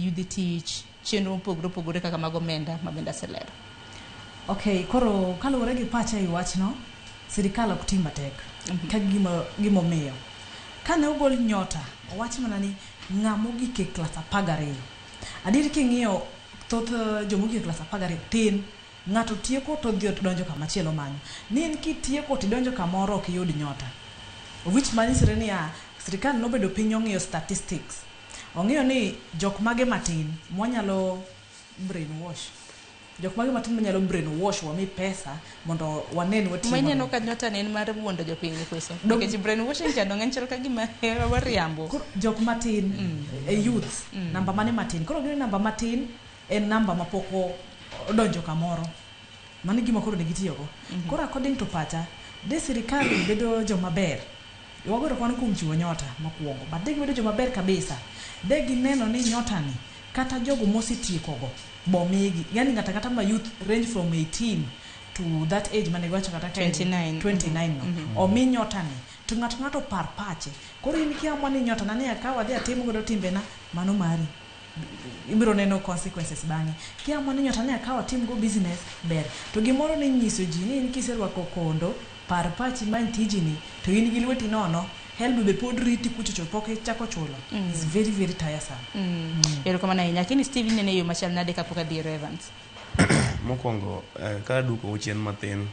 yudhi tich, chenro mopogore opogore kaka mag omenda ma bende aselero. Okay, koro kaluwore gi pacha e wachno, sirikal ok ti matek. Ka gima gimomiyo. Kane ogol nyota, owach mana ni ng'ama ogik e klas 12. Adier king'iyo thoth joma ogik e klas 12 tin. Ng'ato tieko to odhi odonjo kama chielo manyo. Ni in kitieko tidonjo kamoro ok iyud nyota. Of which manyisore niya, sirikal nobedo piny ong'iyo statistics. Ong'iyo ni jok mage matin mwanyalo brainwash. Jok mage matin manyalo brainwash wami pesa mondo wanen watiyo Ma ineno maber. ka nyota ne en mar wuondo jopiny koso? Nikech brainwashing cha dong' en chal ka gima wariambo. Koro jok matin e youth namba mane matin. Koro gini namba matin en namba mapok odonjo kamoro. Mano e gima koro ne gitiyogo. Koro according to pacha, de sirikal bedo joma ber. Wago erokamano kuom chiwo nyota mokwongo. But de gibedo joma ber kabisa. De gineno ni nyota ni kata jogo mosetieko go bomigi. Yani ng'ata ng'ata ma youth range from 18 to that age mane giwacho kata ka en 29. 29 no. Omi nyota ni. To ng'ato ng'ato par pache. Koro in kiamua ni nyota na ni akaw adhi atim godo timbena, mano mari. Ibiro neno consequences bang'e. Kiamua ni nyota ni akaw atim go business, ber. To gimoro ni nyiso ji ni in kiserwako kondo, par pachi many tijini, to in gi lweti nono, HELB be pod riti kuchocho pok ichako chulo. It's very very tiresome. Erokamano ahinya. Lakini Steve inene e yo machal nade kapok adhi ir Evans? Mokwongo, ka aduokou chien mathin,